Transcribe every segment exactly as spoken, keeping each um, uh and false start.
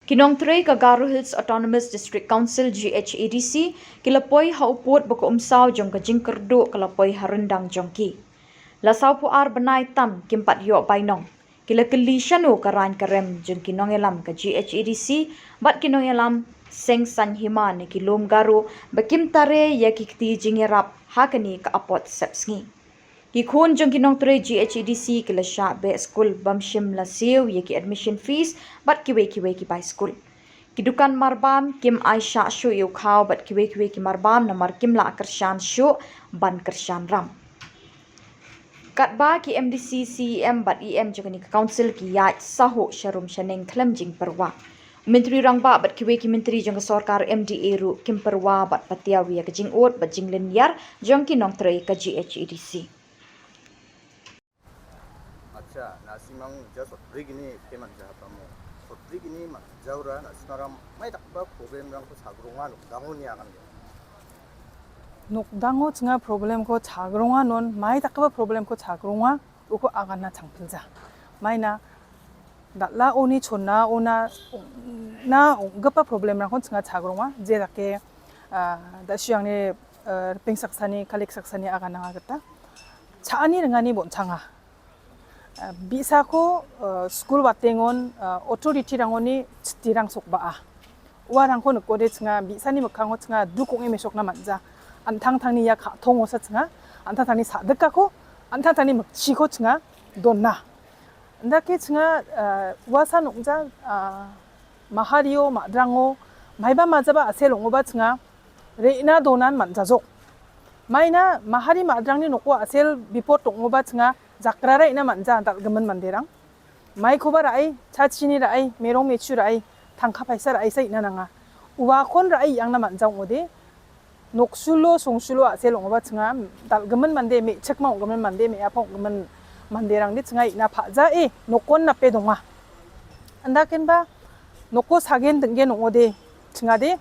Ki nongtrei ka Garo Hills Autonomous District Council, G H A D C, ki la poi ha u pud ba ka umsao jong ka jingkyrduh ka la poi ha ryndang jong ki. La saw phew ar bnai tam kim pat ïoh bainong. Ki la kylli shano ka rain ka rem jong ki nongïalam ka G H A D C, bad ki nongïalam seng saiñ hima ne ki lum Garo, ba kim tare ïa ki kti jingïarap ha kane ka apot sepsngi. Ki khun jong ki nongtrei G H A D C ki la shah beh skul bym shym la siew ïa ki admission fees bad kiwei kiwei ki bai skul. Ki dukan marbam kim ai shah shuh ïa u khaw bad kiwei kiwei ki marbam namar kim la kyrshan shuh ban kyrshan ram. Katba ki M D C, C E M bad E M jong kane ka council ki ïaid sahuh sharum shaneng khlem jingpyrwa. Myntri rangbah bad kiwei ki myntri jong ka sorkar M D A ruh kim pyrwa bad patiaw ïa ka jingud bad jinglynñiar jong ki nongtrei ka G H A D C. Acha, na·simang ja sotbrigni payment ja hapamo. Sotbrigni ma-, jaora na·simarang mai dakgipa problemrangko chagronga nokdangoni agangen. Nokdango chinga problemko chagronga non, mai dakgipa problemko chagronga, uko aganna changpilja. Maina dal·aoni chona ona na ong·gipa problemrangko chinga chagronga. Je dake, ah, da·siangni, ah, ripeng saksani, kalik saksani aganna gita cha·ani ringani bonchanga. Ah, bi·sako, ah, skul watengon, ah, authority-rangoni chitirang sokba·a. Uarangko nikode chinga bi·sani mikkango chinga duk ong·e mesokna man·ja. An·tangtangni ia ka·tongosa chinga, an·tangtangni sa·dikako, an·tangtangni mikchiko chinga dona. Indake chinga, ah, uasan ong·ja, ah, mahario, ma·drango, maiba majaba a·sel ong·oba chinga re·na donan man·jajok. Maina mahari ma·drangni noko a·sel bipot ong·oba chinga jakrara ina man·ja dal·gimin manderang. Maikoba ra·e, cha chini ra·e, merong mechu ra·e, tangka paisa ra·esa ina nanga. Uakon ra·e iangna man·ja ong·ode, noksulo, songsulo a·sel ong·oba chinga, dal·gimin mande, me·chikma ong·gimin mande, me·apa ong·gimin manderangde chinga ina pa·jae nokon nape donga. Andakenba noko sagen ding·gen ong·ode, chingade,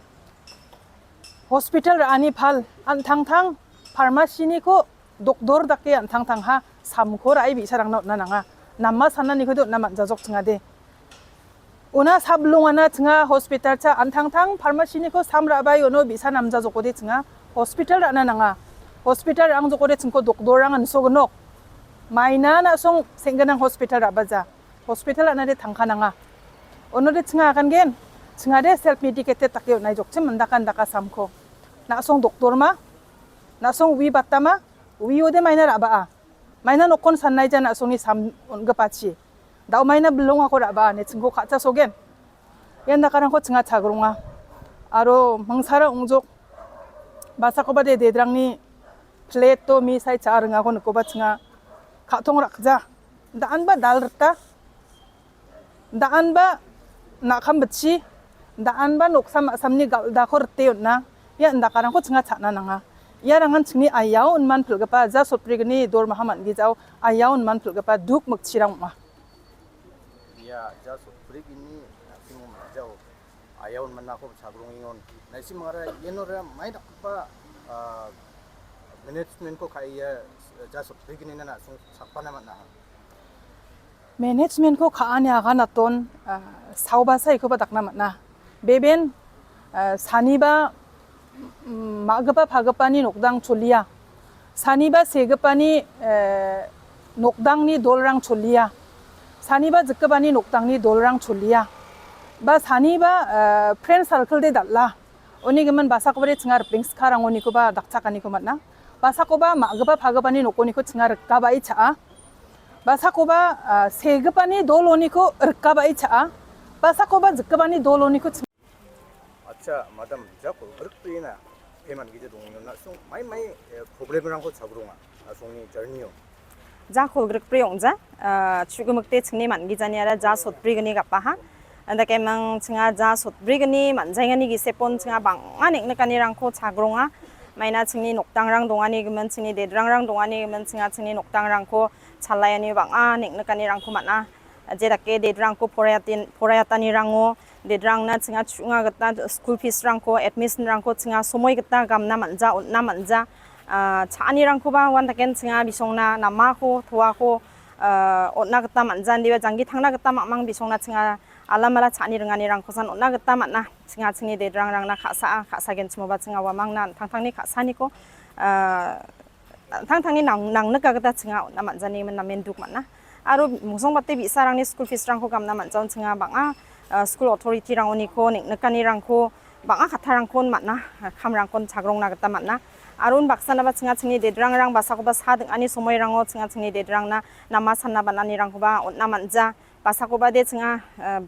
hospital ra·ani pal, an·tangtang, pharmacy-niko dokdor dake an·tangtangha samko ra·e bi·sarangna on·na nanga. Nama sananikode on·na man·jajok chingade. Una sablongana chinga hospital cha an·tangtang pharmacy-niko sam ra·bai ono bi·sa namjajokode chinga hospital ra·na nanga. Hospital ra·angjokode chingko dokdorrang an·soginok. Maina na·song seng·ginang hospital ra·baja. Hospital ra·nade tangka nanga. Onode chinga agangen, chingade self medicated dake on·aijokchim indaka indaka samko. Na·song dokdorma, na·song wi batama, wiode maina ra·baa. Maina nokon sannaija na·songni sam on·gipachi. Da·o maina bilongako ra·baa, ne chingko ka·cha sogen. Ian dakarangko chinga chagronga. Aro mangsara ong·jok, basakoba de dedrangni plate-o mi sai cha·a ringako nikoba chinga ka·tong rakja. Da·anba dal rita. Da·anba na·kam bitchi. Da·anba noksa ma·samni gal·dako rite on·a. Ia indakarangko chinga cha·na nanga. Iarangan chingni ayao inman pil·gipa ja sotbrigni dormaha man·gijao ayao inman pil·gipa duk mikchirang ong·a. Ia ja sotbrigni na·simo man·jao. Ayaon manako chagrongengon. Naisi mangara ianora mai dakgipa, ah, management-ko ka·ia, ja sotbeginina na·song sakbana man·a. Management-ko ka·ani aganaton, ah, saubasa ikoba dakna man·a. Beben, ah, saniba, mm, ma·gipa pagipani nokdang cholia. Saniba segipani, eh, nokdangni dolrang cholia. Saniba jikgipani nokdangni dolrang cholia. Ba saniba, eh, friend circle de dal·a. Uni gimin basakobade chinga ripeng skarangonikoba dakchakaniko man·a. Basakoba ma·gipa pagipani nokoniko chinga rikabai cha·a. Basakoba, ah, segipani doloniko rikabai cha·a. Basakoba jikgipani doloniko chinga Acha, madam, ja kolgrikbrina payment gija dongengon na·song mai mai, eh, problemrangko chagronga, na·songni journey-o. Ja kolgrikbri ong·ja, ah, chu·gimikde chingni man·gijaniara ja sotbrigni gapaha. Andake mang chinga ja sotbrigni man·jaengani gisepon chinga bang·a neng·nikanirangko chagronga. Maina chingni nokdangrang dongani gimin, chingni dedrangrang dongani gimin, chinga chingni nokdangrangko chalaiani bang·a neng·nikanirangko man·a. Jedake dedrangko poraiatin-, poraiatanirango, dedrangna chinga chu·nga gita school fees-rangko, admission-rangko chinga somoi gita gamna manja, on·na manja. Ah, cha·anirangkoba uandaken chinga bisongna namako, toako, ah, on·na gita manja, indiba janggi tangna gita mamang bisongna chinga alamala cha·ani ringanirangkosan on·na gita man·a. Chinga chingni dedrangrangna ka·saa, ka·sagenchimoba chinga uamangna an·tangtangni ka·saaniko, ah, an·tangtangni nang-, nangnika gita chinga on·na man·janigimin namen duk man·a. Aro mungsongbate bi·sarangni skul fees-rangko gamna man·jaon chinga bang·a, ah, skul authority-rangoniko neng·nikanirangko bang·a kattarangkon man·a, kamrangkon chagrongna gita man·a. Aro unbaksanaba chinga chingni dedrangrang basakoba sa ding·ani somoirango chinga chingni dedrangna nama sanna ban·anirangkoba on·na man·ja. Basakoba de chinga, eh,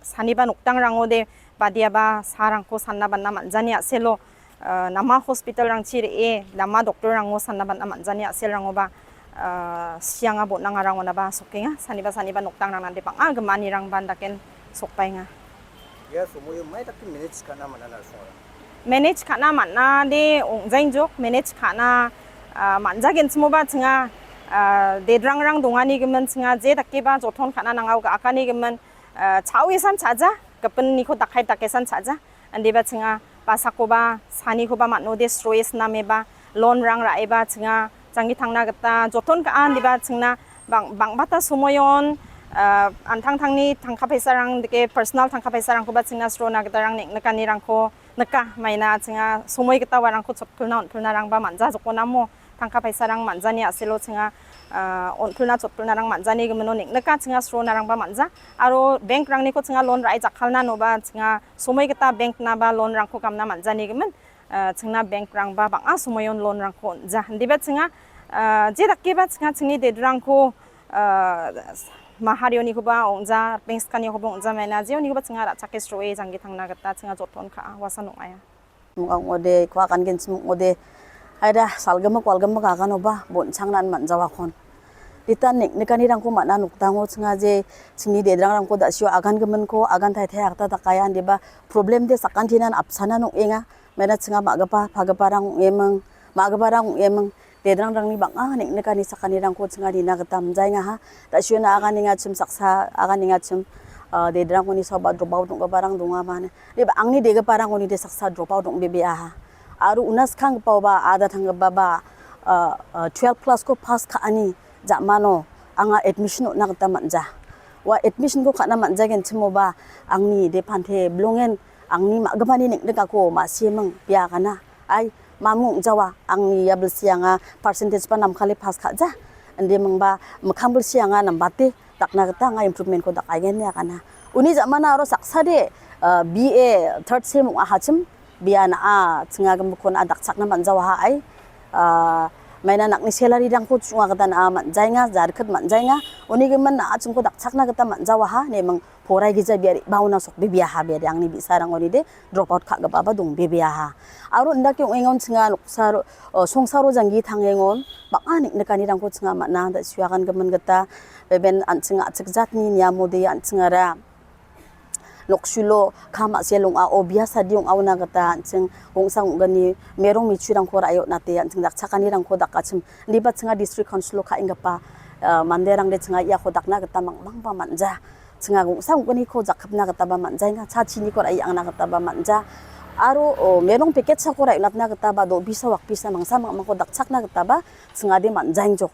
saniba nokdangrango de badiaba sarangko sanna ban·na man·jani a·selo, eh, nama hospital-rangchi re·e, nama doctor-rango sanna ban·na man·jani a·selrangoba, eh, sianga bon·angarangonaba sokenga. Saniba, saniba nokdangrangna de bang·a gimanirangban daken sokbaenga. Ia somoio mai dake manage ka·na man·a narsongrang? Manage ka·na man·a de ong·jainjok, manage ka·na, ah, man·jagenchimoba chinga, ah, dedrangrang donganigimin chinga je dakeba joton ka·na nangao ga·akanigimin, ah, cha·oesan cha·ja, gipiniko dakai dakesan cha·ja. Indiba chinga basakoba, sanikoba man·ode sroe sinameba, loan-rang ra·eba chinga janggi tangna gita joton ka·a, indiba chingna bang-, bang·bata somoion, ah, an·tangtangni tangka paisarang dike personal tangka paisarangkoba chingna srona gitarang neng·nikanirangko nika, maina chinga somoi gita uarangko chotpilna on·pilnarangba man·ja jokonamo tangka paisarang man·jani a·selo chinga, ah, on·pilna chotpilnarang man·jani gimino neng·nika chinga sronarangba man·ja. Aro bank-rangniko chinga loan ra·e jakkalna noba chinga somoi gita bank-naba loan-rangko gamna man·jani gimin, ah, chingna bank-rangba bang·a somoion loan-rangko on·ja. Indiba chinga, ah, je dakeba chinga chingni dedrangko, ah, maharionikoba ong·ja, ripeng sikanikoba ong·ja maina, jeonikoba chinga ra·chake sroe janggi tangna gita chinga joton ka·a, uasan ong·aia. Ong·ode, ko agangenchim ong·ode, aida, salgimik, walgimik aganoba, bon·changnan man·jawakon. Ditan neng·nikanirangko man·a nokdango chinga je, chingni dedrangrangko da·sio agan giminko, agan taitai agita dakaia, indiba problem de sakantinan apsanan ong·enga. Maina chinga ma·gipa, pagiparang ong·eming, ma·giparang ong·eming, dedrangrangni bang·a neng·nikani sakanirangko chinga nina gita amjaengaha. Da·siona aganengachim saksa, aganengachim, ah, dedrangoni saoba dropout ong·giparang donga mane. Deba angni degiparangoni de saksa dropout ong·bebeaha. Aro una skanggipaoba, ada tanggipaba, ah, ah, twelve class-ko pass ka·ani ja·mano anga admission on·na gita man·ja. Ua admission-ko ka·na man·jagenchimoba angni de pante bilongen angni ma·gipani neng·nikako ma·sieming bia agana. Ai, mamung ong·jawa, angni ia bilsi anga percentage-ba namkale pass ka·ja. Inde mingba mikkang bilsi anga nambate dakna gita anga improvement-ko dakaigen ine agana. Uni ja·mana aro saksade, ah, B A third sem ong·ahachim, bia na·a chingagimikko na·a dakchakna man·jawaha ai. Ah, maina nang·ni salary-rangko chunga gita na·a man·jaenga, jarikit man·jaenga. Uni gimin na·a chingko dakchakna gita man·jawaha, neming poraigija bia re·baona sokbebeaha, bia re·angni bi·sarangoni de dropout ka·gipaba dongbebeaha. Aro indake ong·engon chinga noksaro, o, songsaro janggi tangengon bang·a neng·nikanirangko chinga man·a, da·sio agangimin gita, beben an·ching a·chik jatni niamode an·chingara noksulo kam a·sel ong·a, o, bia sadi ong·aona gita an·ching gongsa ong·gni merong michurangko ra·e on·ate an·ching dakchakanirangko dakachim. Indiba chinga district council-o ka·enggipa, ah, manderangde chinga iako dakna gita mangmangba man·ja. Chinga gongsa ong·gniko jakkalna gitaba man·jaenga, cha chiniko ra·e angna gitaba man·ja. Aro, o, merong packet-sako ra·e on·atna gitaba do·bisa wakbisa mangsa mangmangko dakchakna gitaba chingade man·jaengjok.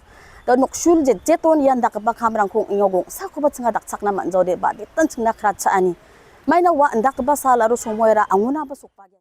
Da noksul jetjeton ian dakgipa kamrangko ong·engo gongsakoba chinga dakchakna man·jaode baditan chingna kratcha·ani. Maina ua indakgipa sal aro somoiara angonaba sokbagen.